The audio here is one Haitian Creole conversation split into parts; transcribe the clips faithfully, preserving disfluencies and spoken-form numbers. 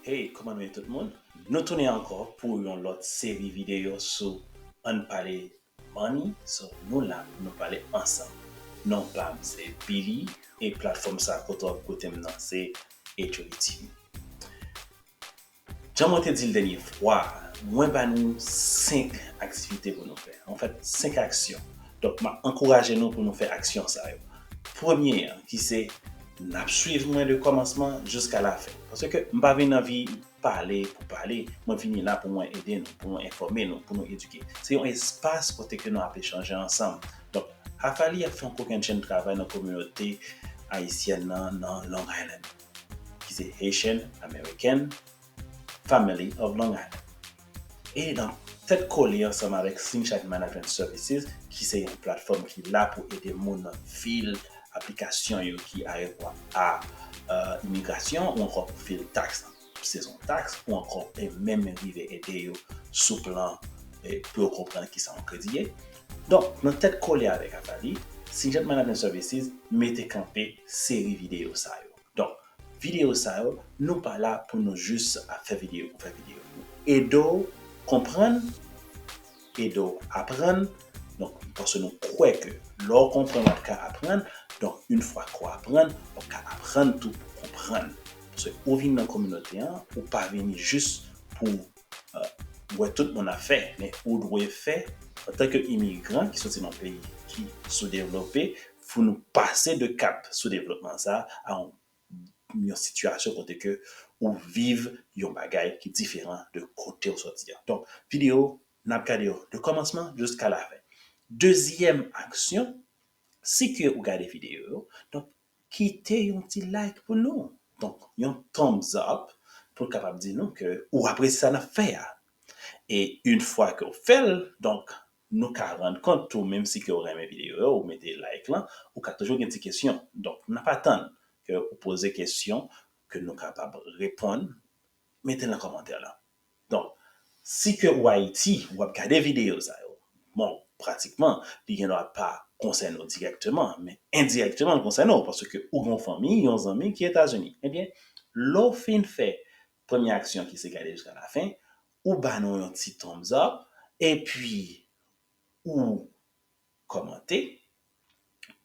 Hey, kòman nou ye tout moun? Nou tounen ankò pou yon lòt seri videyo sou Ann Pale Money. So, nou la pou nou pale ansanm. Non pa m se Billy, e platfòm sa kote w ap koute m nan se H O E T V. Jan mwen te di l dènye fwa, mwen ba nou senk aktivite pou nou fè. Anfèt, senk aksyon. Donk, m ap ankouraje nou pou nou fè aksyon sa yo. Premye an, ki se, n ap swiv mwen de kòmansman jiska lafen. Paske m pa vin anvi pale pou pale, mwen vini la pou mwen ede nou, pou mwen enfòme nou, pou nou edike. Se yon espas kote ke nou ap echanje ansanm. Donk, Hafali ap fè yon kokennchenn travay nan kominote ayisyèn nan, nan Long Island, ki se Haitian American Family of Long Island. E nan tèt kole ansanm avèk Slingshot Management Services, ki se yon platfòm ki la pou ede moun fil aplikasyon yo ki arepò a, euh, imigrasyon ou ankò pou fil taks sezon taks, ou ankò e menm rive ede yo sou plan, e, pou yo konprann kisa yon kredi ye. Donk, nan tèt kole avèk Hafali, Slingshot Management Services mete kanpe seri videyo sa yo. Donk, videyo sa yo, nou pa la pou nou jis ap fè videyo pou fè videyo. Nou ede w konprann, ede w aprann. Donk, paske nou kwè ke lè w konprann, w ap ka aprann. Donk, yon fwa ke w aprann, w ap ka aprann tou pou konprann. Paske ou vin nan kominote an, ou pa vini jis pou, euh, wè tout moun ap fè, men ou dwe fè, antanke imigran ki soti nan peyi ki soudevlope, pou nou pase de kap soudevlopman sa a yon, yon sitiyasyon kote ke ou viv yon bagay ki diferan de kote w soti a. Donk, videyo, n ap gade yo de kòmansman jiska lafen. Dezyèm aksyon, si ke ou gade videyo yo, donk, kite yon ti like pou nou. Donk, yon thumbs up pou l kapab di nou ke ou apresye sa n ap fè a. E yon fwa ke w fè l, donk, nou ka rann kont tou, menm si ke w renmen videyo yo, ou mete like lan, ou ka toujou gen ti kesyon. Donk, n ap atann ke ou poze kesyon ke nou kapab reponn, mete l nan kòmantè la. Donk, si ke ou Ayiti, w ap gade videyo sa yo, bon, pratikman, li gendwa pa konsène w dirèkteman, men endirèkteman, l konsène w, paske ou gen yon fanmi, yon zanmi ki Etazini. Ebyen, lè w fin fè premye aksyon ki se gade jiska lafen, ou ba nou yon ti thumbs up, epi ou kòmante,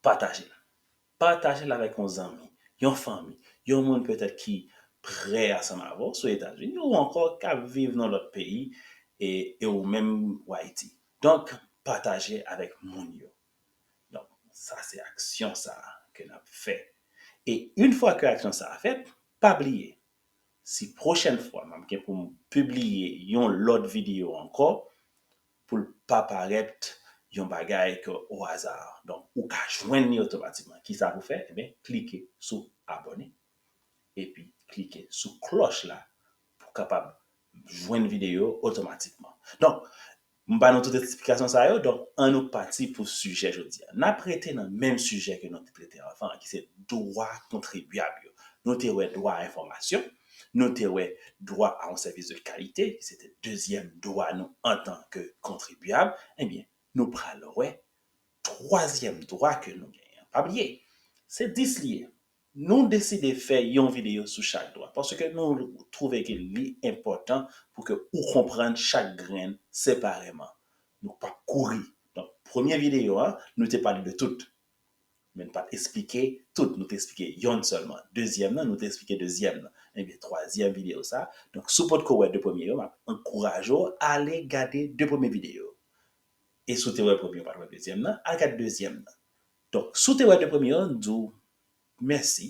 pataje l. Pataje l avèk yon zanmi, yon fanmi, yon moun petèt ki prè ansanm avè w sou Etazini, ou ankò k ap viv nan lòt peyi, e, e ou menm ou Ayiti. Donk, pataje avèk moun yo. Donk, sa se aksyon sa a ke n ap fè. E yon fwa ke aksyon sa a fèt, pa bliye, si pwochèn fwa m ap gen pou m pibliye yon lòt videyo ankò, pou l pa parèt yon bagay ke o aza. Donk, ou ka jwenn li otomatikman. Kisa pou fè? Ebyen, klike sou abòne, epi klike sou klòch la pou w kapab jwenn videyo otomatikman. Donk, m ba nou tout esplikasyon sa yo, donk, ann nou pati pou sijè jodi a. N ap rete nan menm sijè ke nou te trete anvan, ki se dwa kontribyab yo. Nou te wè dwa a enfòmasyon, nou te wè dwa a yon sèvis de kalite, ki se te dezyèm dwa nou antanke kontribyab. Ebyen, nou pral wè twazyèm dwa ke nou genyen. Pa bliye, se dis li ye. Nou deside fè yon videyo sou chak dwa, paske nou twouve ke li enpòtan pou ke ou konprann chak grenn separeman. Nou p ap kouri. Donk, premye videyo a, nou te pale de tout. Men n pa t esplike tout, nou te esplike yonn sèlman. Dezyèm nan, nou te esplike dezyèm nan. Ebyen, twazyèm videyo sa. Donk, si w potko wè de premye yo, m ap ankouraje w ale gade de premye videyo. E si w te wè premye, w pa t wè dezyèm nan, al gade dezyèm nan. Donk, si w te wè de premye yo, n di w mèsi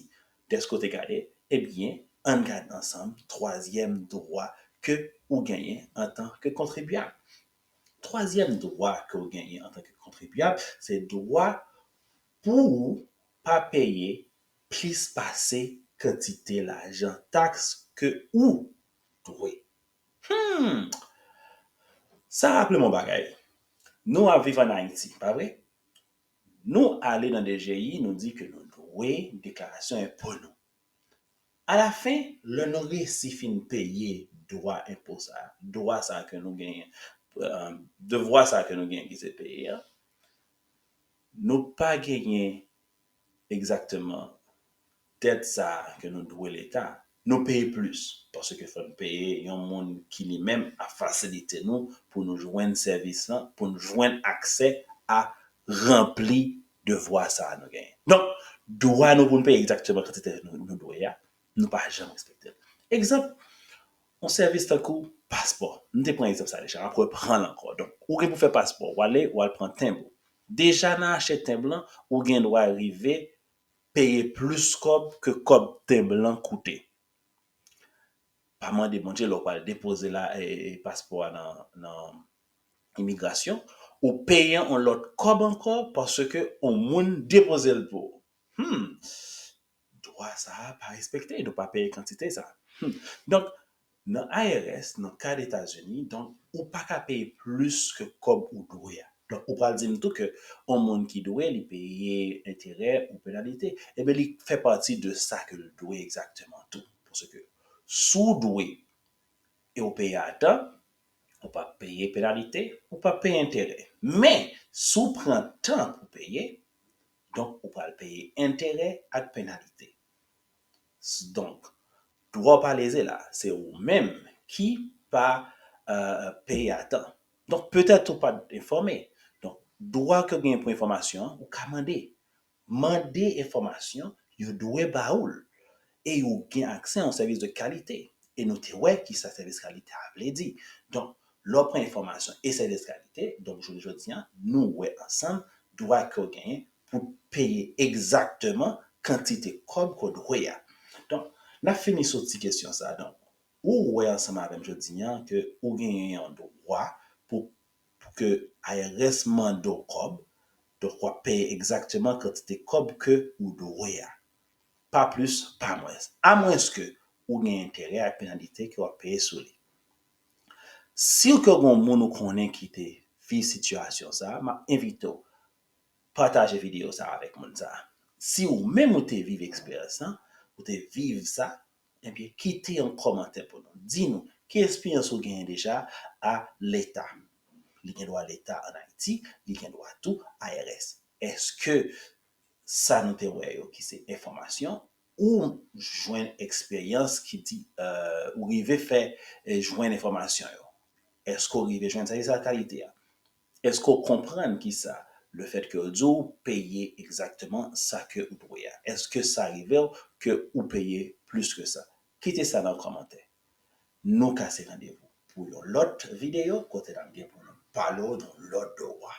dèske w te gade. Ebyen, ann gade ansanm twazyèm dwa ke ou genyen antanke kontribyab. Twazyèm dwa ke w genyen antanke kontribyab, se dwa pou ou pa peye plis pase kantite lajan taks ke ou dwe. Hmm! Sa raple m yon bagay. Nou ap viv ann Ayiti, pa vre? Nou ale nan D G I, nou di ke nou dwe deklarasyon enpo nou. Alafen, lè nou resi fin peye dwa enpo sa, dwa sa ke nou genyen, euh, devwa sa ke nou genyen ki se peye a, nou pa genyen egzakteman dèt sa ke nou dwe Leta. Nou peye plis, paske fò n peye yon moun ki li menm ap fasilite nou pou nou jwenn sèvis lan, pou nou jwenn aksè a ranpli devwa sa a nou genyen. Donk, dwa nou pou n peye egzakteman kantite nou, nou dwe a, nou pa janm respekte l. Egzanp, yon sèvis tankou paspò. M te pran egzanp sa deja, m ap reprann l ankò. Donk, ou gen pou fè paspò, w ale, w al pran tenb ou. Deja nan achte tenb lan, ou gen dwa rive peye plis kòb ke kòb tenb lan koute. Pa mande Bondye lè w pral depoze la, e, e, paspò a nan, nan imigrasyon, ou peye yon lòt kòb ankò paske yon moun depoze l pou ou. Hmm. Dwa sa a pa respekte, nou pa peye kantite sa. Hmm. Donk, nan I R S, nan kad Etazini, donk, ou pa ka peye plis ke kòb ou dwe a. Donk, ou pral di m tou ke yon moun ki dwe, li peye enterè ou penalite. Ebyen, li fè pati de sa ke l dwe egzakteman tou. Paske si w dwe e w peye a tan, ou p ap peye penalite, ou p ap peye enterè. Men, si w pran tan pou peye, donk, ou pral peye enterè ak penalite. S-, donk, dwa w pa leze la, se ou menm ki pa, euh, peye a tan. Donk, petèt ou pa t enfòme. Donk, dwa ke w genyen pou enfòmasyon an, ou ka mande. Mande enfòmasyon, yo dwe ba ou l. E ou gen aksè a yon sèvis de kalite. E nou te wè ki sa sèvis kalite a vle di. Donk, lè w pran enfòmasyon e sèvis kalite, donk, jounen jodi a, nou wè ansanm dwa ke w genyen pou peye egzakteman kantite kòb ke w dwe a. Donk, n ap fini sou ti kesyon sa a. Donk, ou wè ansanm avè m jodi a ke ou genyen yon dwa pou, pou ke I R S mande w kòb, donk w ap peye egzakteman kantite kòb ke ou dwe a. Pa plis, pa mwens. Amwenske ou gen enterè ak penalite ke w ap peye sou li. Si w ke gen yon moun ou konnen ki te viv sitiyasyon sa a, m ap envite w pataje videyo sa a avèk moun sa a. Si ou menm ou te viv eksperyans lan, ou te viv sa, ebyen, kite yon kòmantè pou nou. Di nou, ki eksperyans ou genyen deja a Leta? Li gen dwa Leta ann Ayiti, li gen dwa tou I R S. Èske sa nou te wè yo, ki se enfòmasyon, ou jwenn eksperyans ki di, euh, ou rive fè, eh, jwenn enfòmasyon yo? Èske w rive jwenn sa? Se sa kalite a. Èske w konprann ki sa? Lefètke yo di w peye egzakteman sa ke ou dwe a. Èske sa rive w ke ou peye plis ke sa? Kite sa nan kòmantè. Nou kase randevou pou yon lòt videyo kote n ap gen pou nou pale w nan lòt dwa.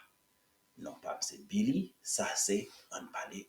Non pa m se Billy, sa se Ann Pale